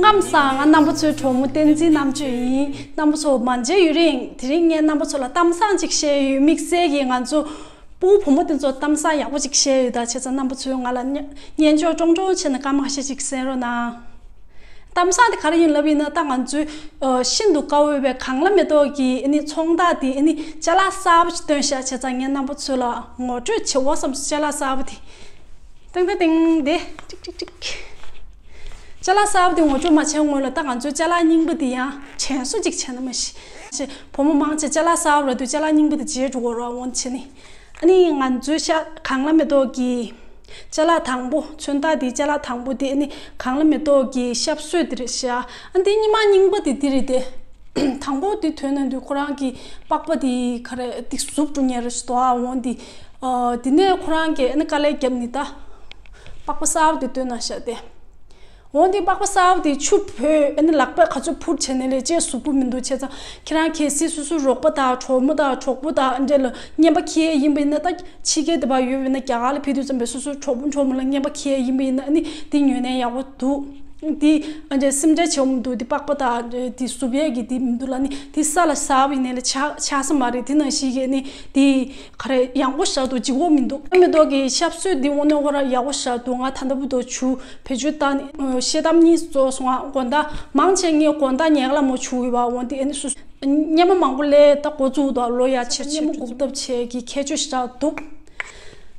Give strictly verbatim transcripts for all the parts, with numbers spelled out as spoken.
ཁམས་བཟང་། ང་རྣམ་པ་ཚོའི་གྲོགས་མོ་བསྟན་འཛིན་རྣམ་དཔྱོད་ཡིན། རྣམ་པ་ཚོ་མ་མཇལ་ཡུན་རིང་། དེ་རིང་ངས་རྣམ་པ་ཚོ་ལ་གཏམ་བཟང་ཅིག་བཤད་ཡོད། དམིགས་བསལ་གྱིས་ང་ཚོ་སྤུ་གུ་བུ་མོ་དེ་ཚོ་གཏམ་བཟང་ཡག་པོ་ཅིག་བཤད་ཡོད། ད་བྱས་ཙང་རྣམ་པ་ཚོས་ང་ལ་སྙན་སྙན་ཅོག་ཀྲོང་ཀྲོང་བྱས་ནས་སྐར་མ་ཁ་ཤས་ཅིག་གསན་རོགས་གནང་། གཏམ་བཟང་དེ་ག་རེ་ཡིན་ལབ་ཡིན་ན། ད་ང་ཚོའི་ཨ་ཤིན་ཏུ་དཀའ་བས་གངས་ལ་མེ་ཏོག་གི་ཨ་ནི་ཚོང་རྟགས་དེ་ཨ་ནི་ཅ་ལག་གསར་པ་ཞིག་བཏོན་ཤག་བྱས་ཙང་ངས་རྣམ་པ་ཚོ་ལ་ངོ་སྤྲོད་བྱེད་འོ་བསམ་སོང་། ཅ་ལག་གསར་པ་དེ། ཏིང་ཏིང་ཏིང་། དེ་ཅིག་ཅིག་ཅིག་ཅ་ལག་གསར་པ་དེ་ངོ་སྤྲོད་མ་བྱས་སྔོན་ལ། ད་ང་ཚོའི་ཅ་ལག་རྙིང་པ་དེ་ཡང་དྲན་གསོ་ཅིག་བྱས་ན་མ་གཞི། བུ་མོ་མང་ཆེ་ཅ་ལག་གསར་པ་རག་དུས་ཅ་ལག་རྙིང་པ་དེ་བརྗེད་འགྲོ་གི་རེད་འོ་བྱས་ནས། ཨ་ནི་ང་ཚོའི་ཤ་གངས་ལ་མེ་ཏོག་གི་ཅ་ལག་དང་པོ། མཚོན་རྟགས་དེའི་ཅ་ལག་དང་པོ་དེ་ཨ་ནི་གངས་ལ་མེ་ཏོག་གི་ཤབ་སོས་དེ་རེད་ཤག་ཨ་འདི་སྔོན་མ་རྙིང་པ་དེ་འདི་རེད་དེ། དང་པོ་དེ་ཐོན་ན་དུས་ཁོ་རང་གི་པགས་པ་དེ་ག་རེ་དེ་ཟུག་འགྲོ་མཁན་རེད་ཤག་འདུག་ཨ། འོ་འདི་ཨ་དེ་ནས་ཁོ་རང་གིས་ཨ་ནི་དཀའ་ལས་བརྒྱབ་ནས་ད་པགས་པ་གསར་པ་དེ་བཏོན་གནང་ཤག་དེ། འོ་འདི་པགས་པ་གསར་པ་དེ་ཆུ་བོས་ཨ་ནི་ལག་པས་ག་ཚོད་འཕུར་བྱས་ནས་ལས་ཅེས་གཟུགས་པོ་མི་འདུག་བྱས་ཙང་ཁྱེད་རང་གལ་སྲིད་སོ་སོའི་རོགས་པ་དང་གྲོགས་མོ་དང་གྲོགས་པོ་དང་འདྲ་ལ་རྔན་པ་འཁྱེར་ཡས་ཡིན་པ་ཡིན་ན། ད་ཕྱི་རྒྱལ་དེ་བར་ཡོད་པ་ཡིན་ན། རྒྱ་གར་ལ་ཕེབས་དུས་ཙམ་པས་སོ་སོའི་གྲོགས་པོ་གྲོགས་མོ་ལ་རྔན་པ་འཁྱེར་ཡས་ཡིན་པ་ཡིན་ན། ཨ་ནི་འདི་ཉོས་ནས་ཡག་པོ་འདུག་འདི་ཨ་འདྲ་སེམས་ཁྲལ་བྱེད་འོང་མི་འདུག་འདི་པགས་པ་དང་འདི་གཟུགས་པོ་གི་འདི་མི་འདུག་ལབ་ནི། འདི་ས་ལ་ཟགས་པ་ཡིན་ནའི་ལས་ཆགས་ཆགས་ས་མ་རེད། དེ་ནང་བཞིན་གྱི་ནི་འདི་ག་རེ་ཡང་པོ་བཞག་འདུག་ལྗིད་ཁོག་མི་འདུག་མེ་ཏོག་གི་ཤབ་སོས་འདི་དངོས་གནས་ཁོ་རང་ཡག་པོ་བཞག་འདུག་ང་ད་ལྟ་བར་དུ་བྱུག་བེད་སྤྱོད་བཏང་ནས་ཤེལ་དམ་གཉིས་བཙོས་སོང་ང་། དགོང་དག་མང་ཆེ་ངས་དགོང་དག་ཉལ་ལ་མོ་བྱུག་ཡོད་པ། འོ་འདི་ཨ་ནི་སུ་སུ་སྔོན་མ་མང་པོ་ལས་ད་འགོ་བཙུགས་འདུག་ལོ་ཡ་ཆེ་ཆེ་སྔོན་མ་འགོག་ཐབས་བྱེད་ཀྱི་ཁྱད་ཆོས་ཞིག་འདུག་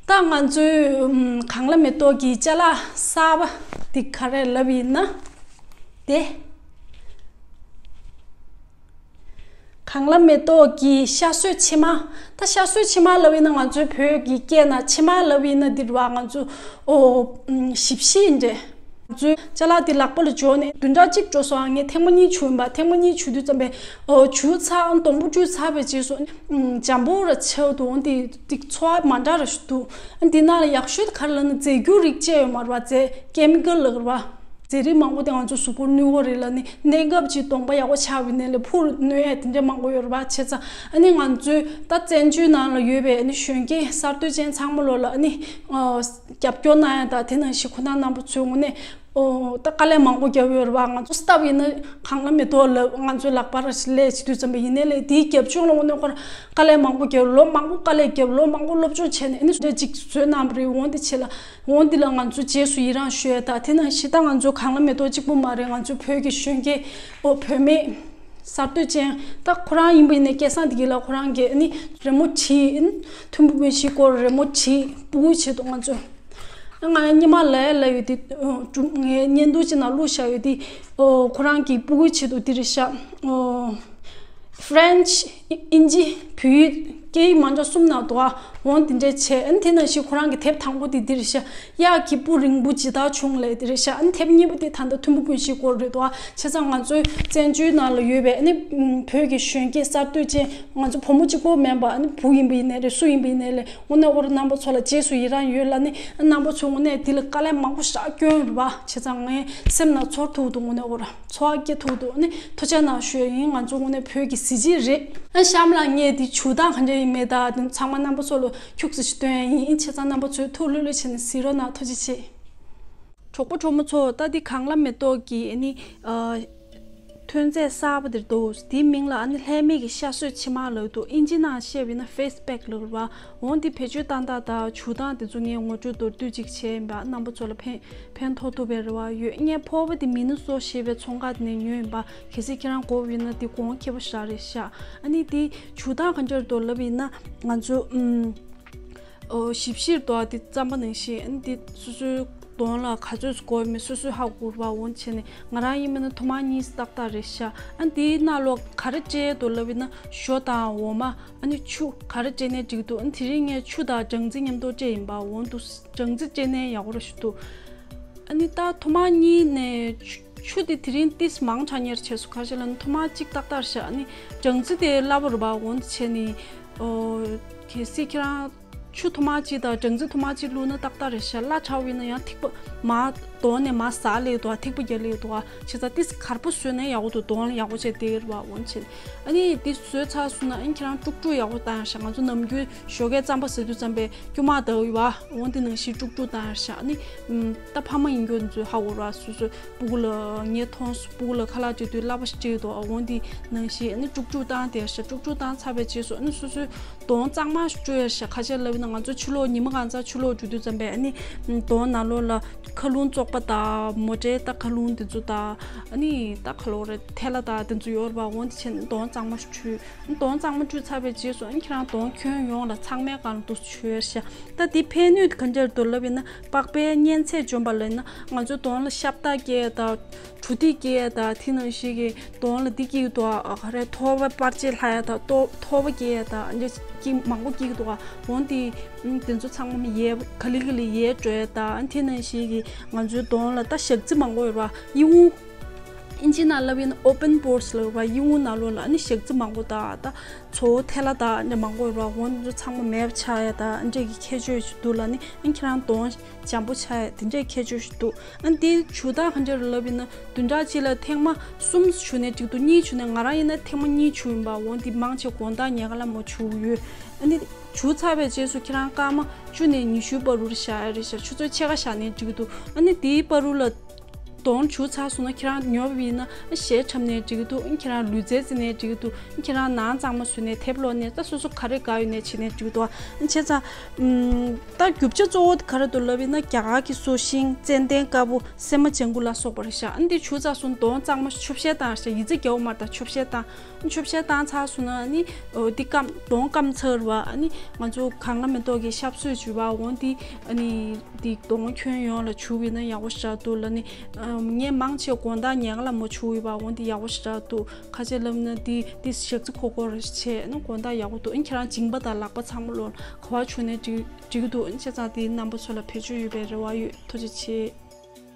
ད་ང་ཚོའི་ཨུམ་གངས་ལ་མེ་ཏོག་གི་ཅ་ལག་གསར་པ་འདི་ག་རེ་ལབ་ཡིན་ན། དེ། གངས་ལ་མེ་ཏོག་གི་ཤ་སོས་ཕྱེ་མར། ད་ཤ་སོས་ཕྱེ་མར་ལབ་ཡིན་ན་ང་ཚོའི་བོད་ཀྱི་སྐད་ནང་ཕྱེ་མར་ལབ་ཡིན་ན་འདི་རེད་བ། ང་ཚོ་ཨོ་ཨུམ་ཞིབ་བཤེར་འདྲ། ང་ཚོའི་ཅ་ལག་འདི་ལག་པ་ལ་འབྱོར་ནས་བདུན་ཕྲག་གཅིག་འགྲོ་སོང་། ངས་ཐེངས་མ་གཉིས་བྱུག་ཡིན་པ། ཐེངས་མ་གཉིས་བྱུག་དུས་ཙམ་པས་ཨོ་བྱུག་ཚར། སྡོང་པོ་བཅུས་ཚར་བའི་རྗེས་སུ་ཨུམ་འཇམ་པོ་ར་ཆགས་འདུག་འདི་འདི་ཚོར་བ་མ་འདྲ་ར་ཞིག་འདུག་འདི་ནང་ལ་ཡག་ཤོས་དེ་ག་རེ་ལབ་ན་རྫས་འགྱུར་རིགས་བཅས་ཡོད་མ་རེད་བ། རྫས་ཀེ་མི་ཀལ་ལབ་རེད་བ། རྫས་རིགས་མང་པོ་དེ་ང་ཚོ་གཟུགས་པོར་གནོད་ཡོད་རེད་ལབ་ནི། གནས་སྐབས་ཅིག་གདོང་པ་ཡག་པོ་ཆགས་པའི་ནས་ལས་ཕུར་གནོད་ཡས་དེ་འདྲ་མང་པོ་ཡོད་རེད་བ། བྱས་ཙང་ཨ་ནི་ང་ཚོའི་ད་བཙན་བྱོལ་ནང་ལ་ཡོད་པའི་ཨ་ནི་གཞོན་སྐྱེས་གསར་གཏོད་ཅན་ཚང་མ་ལོ་ལ་ཨ་ནི་ཨ་རྒྱབ་སྐྱོར་གནང་ཡ་དང་། དེ་ནང་བཞིན་ཁོ་ན་རྣམ་པ་ཚོའི་ངོས་ནས་ཨོ་ད་དཀའ་ལས་མང་པོ་བརྒྱབ་ཡོད་རེད་བ། ང་ཚོ་སྟབས་ཡིན་ན་གངས་ལ་མེ་ཏོག་ལ་ང་ཚོའི་ལག་པར་ལས་བྱེད་དུས་ཙམ་པ་ཡིན་ནའི་ལས་དེའི་རྒྱབ་ལྗོངས་ལ་དངོས་གནས་ཁོ་རང་དཀའ་ལས་མང་པོ་བརྒྱབ། ལོ་མང་པོ་དཀའ་ལས་བརྒྱབ། ལོ་མང་པོ་སློབ་སྦྱོང་བྱས་ནས་ཨ་ནི་འདྲ་ཅིག་བཟོས་གནང་བ་རེད། འོ་འདི་བྱས་ལ། འོ་འདི་ལ་ང་ཚོ་རྗེས་སུ་ཡི་རང་ཞུ་ཡ་དང་། དེ་ནང་བཞིན་ད་ང་ཚོ་གངས་ལ་མེ་ཏོག་གཅིག་པུ་མ་རེད། ང་ཚོ་བོད་ཀྱི་གཞོན་སྐྱེས་ཨོ་བུད་མེད་གསར་གཏོད་ཅན་ད་ཁོ་རང་ཡིན་པ་ཡིན་ནའི་སྐལ་བཟང་བདེ་སྐྱིད་ལགས་ཁོ་རང་གིས་ཨ་ནི་རི་མོ་བྲིས། ཨ་ནི་ཐུམ་བུ་དགོན་གཞིས་སྐོར་རི་མོ་བྲིས། སྤུ་གུའི་ཆེད་དུ་ང་ཚོ་ང་སྔོན་མ་ལ་ཡ་ལབ་ཡོད་དེ། ཨོ་གྲུབ་ངའི་བརྙན་ཐུང་ཅིག་ནང་བླུགས་བཞག་ཡོད་དེ། ཨོ་ཁོ་རང་གི་སྤུ་གུའི་ཆེད་དུ་འདི་རེད་ཤག་ཨོ། French། ཨིན་ཇི། བོད་ཡིག་སྐད་ཡིག་མ་འདྲ་གསུམ་ནང་དུ་ཨ་འོང་དེ་འདྲ་བྱས། ཨ་ནི་དེ་ནང་བཞིན་ཁོ་རང་གི་དེབ་དང་པོ་དེ་འདི་རེད་ཤག་གཡག་གི་སྤུ་རིང་པོ་ཇི་ལྟར་བྱུང་ལབ་དེ་རེད་ཤག་ཨ་ནི་དེབ་གཉིས་པ་དེ་ད་ལྟ་ཐུམ་བུ་དགོན་གཞིས་སྐོར་རེད་དོ། བྱས་ཙང་ང་ཚོའི་བཙན་བྱོལ་ནང་ལ་ཡོད་པའི་ཨ་ནི་བོད་ཀྱི་གཞོན་སྐྱེས་གསར་གཏོད་ཅན་ང་ཚོ་བུ་མོ་གཅིག་པོ་མིན་པ། ཨ་ནི་བུ་ཡིན་པ་ཡིན་ནའི་རེད། སུ་ཡིན་པ་ཡིན་ནའི་རེད། དངོས་གནས་ཁོ་རང་རྣམ་པ་ཚོ་ལ་རྗེས་སུ་ཡི་རང་ཡོད་ལབ་ནི། ཨ་རྣམ་པ་ཚོ་དངོས་གནས་འདི་ལ་དཀའ་ལས་མང་པོ་ཞེ་དྲག་བསྐྱོན་རེད་བ། བྱས་ཙང་ངའི་སེམས་ནང་ཚོར་ཐུབ་འདུག་དངོས་གནས་ཁོ་རང་ཚོར་བ་སྐྱེ་ཐུབ་འདུག་ཨ་ནི་ཐུགས་རྗེ་གནང་ཞུ་ཡ་ཡིན། ང་ཚོ་དངོས་གནས་བོད་ཀྱི་གཟི་བརྗིད་རེད། ཨ་གཤམ་ལ་ངས་འདི་བྱུག་སྟངས་ག་འདྲ་ཡིན་མེད་དང་དེ་ཚང་མ་རྣམ་པ་ཚོ་ལ་ཁྱུག་ཙམ་ཞིག་སྟོན་ཡ་ཡིན། བྱས་ཙང་རྣམ་པ་ཚོས་ཐུགས་ལྷོད་ལྷོད་བྱས་ནས་གཟིགས་རོགས་གནང་། ཐུགས་རྗེ་ཆེ། གྲོགས་པོ་གྲོགས་མོ་ཚོ། ད་འདི་གངས་ལ་མེ་ཏོག་གི་ཨ་ནི་ཨ་ཐོན་རྫས་གསར་པ་དེ་འདུག་དེའི་མིང་ལ་ཨ་ནི་ལྷད་མེད་ཀྱི་ཤ་སོས་ཕྱེ་མར་ལབ་འདུག་ཨིན་ཇི་ནང་བཤད་པ་ཡིན་ན་face pack ལབ་རེད་བ། འོ་འདི་བེད་སྤྱོད་བཏང་སྟངས་དང་བྱུག་སྟངས་དེ་ཚོ་ངས་ངོ་སྤྲོད་མདོར་བསྡུས་ཅིག་བྱས་ཡིན་པ། རྣམ་པ་ཚོ་ལ་ཕན་ཕན་ཐོགས་ཐུབ་པའི་རེ་བ་ཡོད། ངས་ཕོར་པ་དེ་མི་ནུ་སོ་ཞེས་པའི་ཚོང་ཁང་དེ་ནས་ཉོས་ཡིན་པ། གལ་སྲིད་ཁྱེད་རང་དགོས་པ་ཡིན་ན་འདི་གོང་ཁེ་པོ་ཞེ་དྲག་རེད་ཤག་ཨ་ནི་འདི་བྱུག་སྟངས་ག་འདྲ་འདུག་ལབ་ཡིན་ན། ང་ཚོ་ཨུམ། ཨོ་ཞིབ་བཤེར་དོ་དེ་རྩམ་པ་ནང་བཞིན་ཨ་ནི་འདི་སོ་སོའི་གདོང་ལ་ག་ཚོད་དགོས་མིན་སོ་སོས་ཧ་གོ་ར་འོང་བྱས་ནས། ང་རང་ཡིན་མིན་ན་ཐུར་མ་གཉིས་ཏག་ཏག་རེད་ཤག་ཨ་ནི་འདིའི་ནང་ལོགས་ག་རེ་སྤྲད་འདུག་ལབ་ཡིན་ན་ཞོ་དང་འོ་མ། ཨ་ནི་ཆུ་ག་རེ་སྤྲད་ནའི་འགྲིག་འདུག་ཨ་ནི་དེ་རིང་ངས་ཆུ་དང་སྦྲང་རྩི་མཉམ་དུ་སྤྲད་ཡིན་པ། འོ་འདུག་སྦྲང་རྩི་སྤྲད་ནའི་ཡག་པོ་ར་ཞིག་འདུག་ཨ་ནི་ད་ཐུར་མ་གཉིས་ནས་ཆུ་ཆུ་དེ་དེ་རིང་ཏིས་མང་དྲགས་ཉེར་བྱས་སོང་། ག་རེ་ལབ་ན་ཐུར་མ་གཅིག་ཏག་ཏག་རེད་ཤག་ཨ་ནི་སྦྲང་རྩི་དེ་སླ་པོ་རེད་པ། འོ་འདུག་བྱས་ནས་ཨོ་གལ་སྲིད་ཁྱེད་རང་ཆུ་ཐུར་མ་གཅིག་དང་སྦྲང་རྩི་ཐུར་མ་གཅིག་བླུགས་ན་ཏག་ཏག་རེད་ཤག་སླ་དྲགས་པ་ཡིན་ན་ཡང་ཐིགས་པ་ མར་གདོང་ནས་མར་ཟག་ལེ་འདུག་ག་ཐིགས་པ་རྒྱག་ལེ་འདུག་ག་བྱས་ཙང་ཏིས་གར་པོ་བཟོས་ན་ཡག་པོ་འདུག་གདོང་ལ་ཡག་པོ་བྱས་དེ་རེད་བ། འོན་ཆེ་ཨ་ནི་འདི་བཟོས་ཚར་སོང་ན་ཨ་ནི་ཁྱེད་རང་དཀྲུག་དཀྲུག་ཡག་པོ་བཏང་ཤག་ང་ཚོ་ནམ་རྒྱུན་ཞོགས་ཀས་རྩམ་པ་ཟ་དུས་ཙམ་པས་སྐྱོ་མ་ལྟ་བུ་ཡོད་བ། འོན་ཏེ་ནང་བཞིན་དཀྲུག་དཀྲུག་བཏང་ཤག་ཨ་ནི་ད་ཕ་མ་ཡིན་རྒྱུ་ཚོས་ཧ་གོ་ར། སོ་སོའི་སྤུ་གུ་ལ་ངས་མཐོང་སོང་། སྤུ་གུ་ལ་ཁ་ལག་སྤྲད་དུས་ལག་པ་ཞིག་སྤྲད་འདུག་འོན་ཏེ་ནང་བཞིན་ཨ་ནི་དཀྲུག་དཀྲུག་བཏང་དེ་ཤག་དཀྲུག་དཀྲུག་བཏང་ཚར་བའི་རྗེས་སུ་ཨ་ནི་སོ་སོའི་གདོང་གཙང་མ་བཅོས་ཡ་ཤག་ཁ་ཤས་ལབ་ན་ང་ཚོ་ཕྱི་ལོགས་ཉི་མ་གང་ཚ་ཕྱི་ལོགས་འགྲོ་དུས་ཙམ་པས་ཨ་ནི་གདོང་ནང་ལོགས་ལ་མཁའ་རླུང་བཙོག་པ་དང་མོ་ཊའི་ད་མཁའ་རླུང་དེ་ཚོ་དང་ཨ་ནི་ད་ག་ལོག་རེད་ཐལ་བ་དང་དེ་ཚོ་ཡོད་རེད་པ། འོན་ཏེ་བྱས་ན་གདོང་གཙང་མ་བཅོས། གདོང་གཙང་མ་བཅོས་ཚར་བའི་རྗེས་སུ་ཨ་ནི་ཁྱེད་རང་གདོང་ཁྱོན་ཡོངས་ལ་ཚང་མའི་སྒང་ལ་འདུག་བཅོས་ཤག་ད་དེ་ཕན་ནུས་ག་འདྲ་འདུག་ལབ་ཡིན་ན་པགས་པའི་གཉན་ཚད་འཇོམས་པ་ལབ་ན་ང་ཚོའི་གདོང་ལ་ཤབ་སྟག་སྐྱེ་ཡ་དང་གྲུ་ཐིགས་སྐྱེ་ཡ་དང་དེ་ནང་བཞིན་གྱི་གདོང་ལ་འདི་སྐྱེ་གི་འདུག་ཨ། ག་རེ་ཐོར་བ་པར་ཆས་ལྷག་ཡ་དང་ཐོ་ཐོར་བ་སྐྱེ་ཡ་དང་འདི་སྐྱེ་མང་པོ་སྐྱེ་གི་འདུག་ཨ། འོན་ཏེ་དེ་ཚོ་ཚང་མ་ཡལ་ག་ལེ་ག་ལེ་ཡལ་འགྲོ་ཡ་དང་དེ་ནང་བཞིན་གྱི་ང་ཚོའི་གདོང་ལ་ད་ཞག་རྩི་མང་པོ་ཡོད་ར། གཡས་གཡོན་ཨིན་ཇི་ནང་ལབ་ཡིན་ན་open pores ལབ་ར། གཡས་གཡོན་ནང་ལོགས་ལ་ཨ་ནི་ཞག་རྩི་མང་པོ་དང་ད་མཚོ་བོ་ཐལ་བ་དང་འདྲ་མང་པོ་ཡོད་ར། འོན་ཏེ་ཚང་མ་མེད་པ་ཆགས་ཡ་དང་འདྲ་གི་ཁྱད་ཆོས་ཤིག་འདུག་ལབ་ནི་ཨ་ནི་ཁྱེད་རང་གདོང་འཇམ་པོ་ཆགས་ཡ་དེ་འདྲའི་ཁྱད་ཆོས་ཤིག་འདུག་ཨ་ནི་དེ་བྱུག་སྟངས་ག་འདྲ་རེད་ལབ་ཡིན་ན་བདུན་ཕྲག་གཅིག་ལ་ཐེངས་མ་གསུམ་བྱུག་ནས་འགྲིག་འདུག་གཉིས་བྱུག་ནས་ང་རང་ཡིན་ན་ཐེངས་མ་གཉིས་བྱུག་ཡིན་པ། འོན་ཏེ་མང་ཆེ་དགོང་དག་ཉལ་ཁ་ལ་མོ་བྱུག་ཡོད། ཨ་ནི་བྱུག་ཚར་བའི་རྗེས་སུ་ཁྱེད་རང་སྐར་མ་བཅུ་ནས་ཉི་ཤུའི་བར་དུ་བཞག་ཡ་རེད་ཤག་ཆུ་ཚོད་ཕྱེད་ཀ་བཞག་ནས་འགྲིག་འདུག་ཨ་ནི་དེའི་བར་དུ་ལ་གདོང་བྱུག་ཚར་སོང་ན་ཁྱེད་རང་ཉོབ་ཡིན་ན་ཞལ་འཁྲབ་ནས་འགྲིག་གི་འདུག་ཁྱེད་རང་ལུས་རྩལ་རྩེ་ནས་འགྲིག་གི་འདུག་ཁྱེད་རང་ནང་གཙང་མ་བཟོས་ནས་དེབ་ཀློག་ནས་ད་སོ་སོ་ག་རེ་དགའ་ཡོད་ནས་བྱེད་ནས་འགྲིག་གི་འདུག་བྱས་ཙང་ད་རྒྱུ་ཆ་གཙོ་བོ་ག་རེ་འདུག་ལབ་ཡིན་ན་རྒྱ་གར་གྱི་སོ་ཤིང་ཙན་དན་དཀར་པོ་སྲན་མ་ལྗང་གུ་ལ་སོགས་པ་རེད་ཤག་ཨ་ནི་དེ་བྱུག་ཚར་སོང་གདོང་གཙང་མ་ཆུ་བཤལ་བཏང་ཤག་ཡི་ཙི་རྒྱལ་བོ་མར་དང་ཆུ་བཤལ་བཏང་། ཆུ་བཤལ་བཏང་ཚར་སོང་ན་ཨ་ནི་འོ་འདི་སྐམ་གདོང་སྐམ་ཚར་བ། ཨ་ནི་ང་ཚོ་གངས་ལ་མེ་ཏོག་གི་ཤབ་སོས་བྱུག་པ། འོ་འདི་ཨ་ནི་འདི་གདོང་ཁྱོན་ཡོངས་ལ་བྱུག་པ་ཡིན་ན་ཡག་པོ་ཞེ་དྲག་འདུག་ལབ་ནི། ངས་མང་ཆེ་དགོང་དག་ཉལ་ཁ་ལ་མོ་བྱུག་ཡོད་པ། འོ་འདི་ཡག་པོ་ཞེ་དྲག་འདུག་ཁ་ཤས་ལབ་ན་འདི་འདི་ཞག་རྩི་ཁོག་ཁོག་རེད་བྱས་ན་དགོང་དག་ཡག་པོ་འདུག་ཨ་ནི་ཁྱེད་རང་མཇིང་པ་དང་ལག་པ་ཚང་མ་ལོ་ག་བ་བྱུག་ནས་འགྲིག་འགྲིག་གི་འདུག་ཨ་ནི་བྱས་ཙང་འདི་རྣམ་པ་ཚོ་ལ་བེད་སྤྱོད་ཡོད་པའི་རེ་བ་ཡོད། ཐུགས་རྗེ་ཆེ།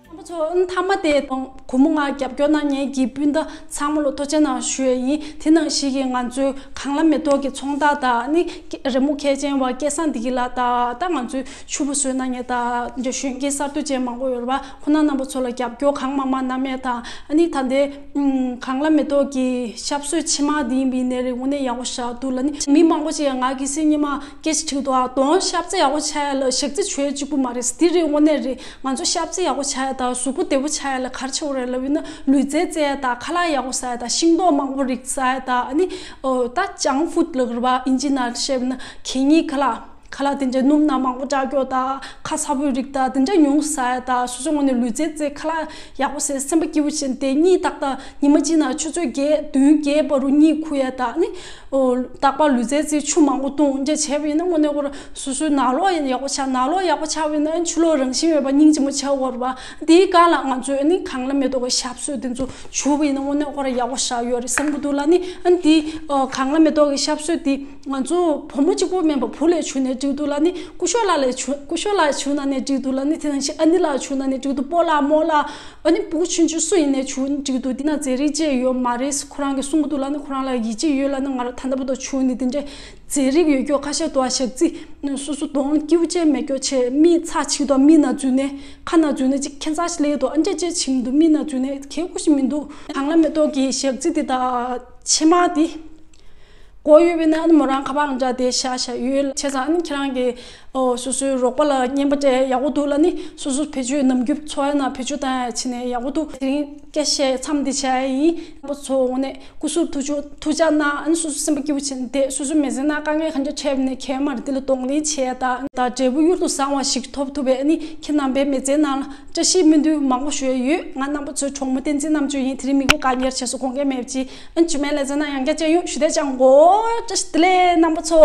རྣམ་པ་ཚོ་མཐའ་མ་དེ་དང་སྒོར་མོ་ལྔ་རྒྱབ་སྐྱོར་གནང་མཁན་གྱི་སྤུན་ཟླ་ཚང་མ་ལ་ཐུགས་རྗེ་གནང་ཞུ་ཡས་ཡིན། དེ་ནང་བཞིན་གྱི་ང་ཚོའི་གངས་ལ་མེ་ཏོག་གི་ཚོང་རྟགས་དང་ནི་རི་མོ་མཁས་ཅན་བ་སྐལ་བཟང་བདེ་སྐྱིད་ལགས་དང་ད་ང་ཚོའི་ཕྱུ་པ་བཟོས་གནང་མཁན་དང་འདྲ་གཞོན་སྐྱེས་གསར་གཏོད་ཅན་མང་པོ་ཡོད་རེད་བ། ཁོང་རྣམ་པ་ཚོ་ལ་རྒྱབ་སྐྱོར་གང་མང་མང་གནང་མཁན་དང་ཨ་ནི་ད་ལྟའི་གངས་ལ་མེ་ཏོག་གི་ཞབས་སོར་ཕྱི་མ་དེ་ཡིན་པ་ཡིན་ནའི་རེད། དངོས་གནས་ཡག་པོ་ཞེ་དྲག་འདུག་ལབ་ནི་མི་མང་པོ་ཅིག་ཡང་ང་གི་སེམས་ཉི་མ་སྐད་ཆ་དྲིས་འདུག་ཨ། གདོང་ཞབས་རྩི་ཡག་པོ་ཆགས་ཡ་ལ་ཞག་རྩི་བྱས་གཅིག་པུ་མ་རེད། དེ་རེད་དངོས་གནས་རེད། ང་ཚོ་ཞབས་རྩི་ཡག་པོ་བྱ་ཡ་དང་གཟུགས་པོ་བདེ་པོ་བྱ་ཡ་ལ་ག་རེ་བྱེད་དགོས་རེད་ལབ་ཡིན་ན་ལུས་རྩལ་རྩེ་ཡ་དང་ཁ་ལག་ཡག་པོ་ཟ་ཡ་དང་ཤིང་ཏོག་མང་པོ་རིགས་ཟ་ཡ་དང་ཨ་ནི་ཨོ་ད་ཇང་ཕུད་ལབ་རེད་བ་ཨིན་ཇི་ནང་བཤད་ན་གད་སྙིགས་ཁ་ལག་ཁ་ལག་དེ་འདྲ་སྣུམ་ནང་མང་པོ་བཀྲ་ཀྱོག་དང་ཁ་ཚ་པོའི་རིགས་དང་དེ་འདྲ་ཉུང་ཟ་ཡ་དང་སོ་སོ་ངོས་ནས་ལུས་རྩལ་རྩེ་ཁ་ལག་ཡག་པོ་ཟས་སེམས་པ་སྐྱིད་པོ་བྱས་ཏེ་གཉིད་ཏག་ཏག་ཉི་མ་གཅིག་ནང་ཆུ་ཚོད་བརྒྱད་བདུན་བརྒྱད་བར་དུ་གཉིད་ཁུག་ཡ་དང་ཨ་ནི། ཨོ། རྟག་པར་ལུས་རྩལ་རྩེ་ཆུ་མང་པོ་བཏུང་འདྲ་བྱས་པ་ཡིན་ན་དངོས་གནས་ཁོ་རང་སོ་སོའི་ནང་ལོགས་ཡང་ཡག་པོ་ཆགས། ནང་ལོགས་ཡག་པོ་ཆགས་པ་ཡིན་ན་ཕྱི་ལོགས་རང་བཞིན་མེད་པ་སྙིང་རྗེ་མོ་ཆགས་ཡོད་རེད་པ། དེའི་སྒང་ལ་ང་ཚོས་ནི་གངས་ལ་མེ་ཏོག་གི་ཞབས་སོར་དེ་ཚོ་བྱུག་པ་ཡིན་ན་དངོས་གནས་ཁོ་རང་ཡག་པོ་ཆགས་ཡོད་རེད་བསམ་གྱི་འདུག་ལབ་ནི། ཨ་ནི་དེ་གངས་ལ་མེ་ཏོག་གི་ཞབས་སོར་དེ་ང་ཚོ་བུ་མོ་གཅིག་པོ་མིན་པ་བུ་ལ་བྱུག་ནའི་འགྲིག་འདུག་ལབ་ནི། སྐུ་ཞབས་ལགས་ལ་བྱུག་སྐུ་ཞབས་ལགས་བྱུག་གནང་ནའི་འགྲིག་འདུག་ལབ་ནི། དེ་ནང་བཞིན་ཨ་ནེ་ལགས་བྱུག་གནང་ནའི་འགྲིག་འདུག་སྤོ་ལགས་རྨོ་ལགས། ཨ་ནི་སྤུ་གུ་ཆུང་ཆུང་སུ་ཡིན་ནའི་བྱུག་འགྲིག་འདུག་འདི་ན་རྫས་རིགས་ཅིག་ཡོད་མ་རེད། ཁོ་རང་གིས་གསུང་གི་འདུག་ལབ་ནི། ཁོ་རང་ལ་ཡིད་ཆེས་ཡོད་ལབ་ནི། ང་ལ་ད་ལྟ་བར་དུ་བྱུག་ནི་དེ་འདྲའི་རྫས་རིགས་ཡོད་རྒྱུ་ཁ་ཤས་འདུག་ཨ། ཞག་རྩི་སོ་སོ་གདོང་སྐྱིད་པོ་ཅན་མེད་རྒྱུ་བྱས་མིག་ཚ་བྱེད་དུས་མིག་ནང་འཛུལ་ནས་ཁ་ནང་འཛུལ་ནས་ཅིག་ཁྱད་མཚར་ཞིག་སླེབས་འདུག་ཨ། འདྲ་ཅིག་བྱེད་མི་འདུག་མིག་ནང་འཛུལ་ནས་གལ་ཁུ་ཞིག་མི་འདུག་གངས་ལ་མེ་ཏོག་གི་ཞག་རྩི་འདི་དང་ཕྱེ་མར་འདི། དགོས་ཡོད་པས་ན་ཨ་ནི་མོ་རང་ཁ་པར་འདྲ་དེ་བཞག་བཞག་ཡོད། བྱས་ཙང་ཨ་ནི་ཁྱེད་རང་གིས་ཨོ་སོ་སོའི་རོགས་པ་ལ་རྔན་པ་སྤྲད་ཡག་པོ་འདུག་ལབ་ནི། སོ་སོ་བེད་སྤྱོད་ནམ་རྒྱུན་འཚོ་བའི་ནང་བེད་སྤྱོད་བཏང་ཡ་བྱས་ནས་ཡག་པོ་འདུག་དེ་རིང་སྐད་བཤད་མཚམས་འདི་བྱ་ཡ་ཡིན། རྣམ་པ་ཚོ་དངོས་གནས་སྐུ་གཟུགས་ཐུགས་ཆུ་ཐུགས་ཅག་གནང་། ཨ་ནི་སོ་སོ་སེམས་པ་སྐྱིད་པོ་བྱས་ནས་བསྡད། སོ་སོ་མི་ཚེ་ནང་དཀའ་ངལ་གང་འདྲ་འཕྲད་པ་ནས་གལ་མ་རེད། འདི་ལ་གདོང་ལེན་བྱས་ཡ་དང་ད་འབྲས་བུ་གཡུར་དུ་བཟང་བ་ཞིག་ཐོབ་ཐུབ་པའི་ཨ་ནི་ཁྱེད་རྣམ་པའི་མི་ཚེའི་ནང་ལ་བཀྲ་ཤིས་སྨོན་འདུན་མང་པོ་ཞུ་ཡ་ཡོད། ང་རྣམ་པ་ཚོའི་གྲོགས་མོ་བསྟན་འཛིན་རྣམ་དཔྱོད་ཡིན། དེ་རིང་མི་གུ་ག་ཉེར་བྱས་སོ་དགོངས་འགལ་མེད་པ་ཅི། ཨན་ཇུ་མེ་ལེ་ཛ་ན་ཡང་བསྐྱར་བཅར་ཡོང་། ཞུ་དེ་ཅང་གོ་བཀྲ་ཤིས་བདེ་ལེགས་རྣམ་པ་ཚོ།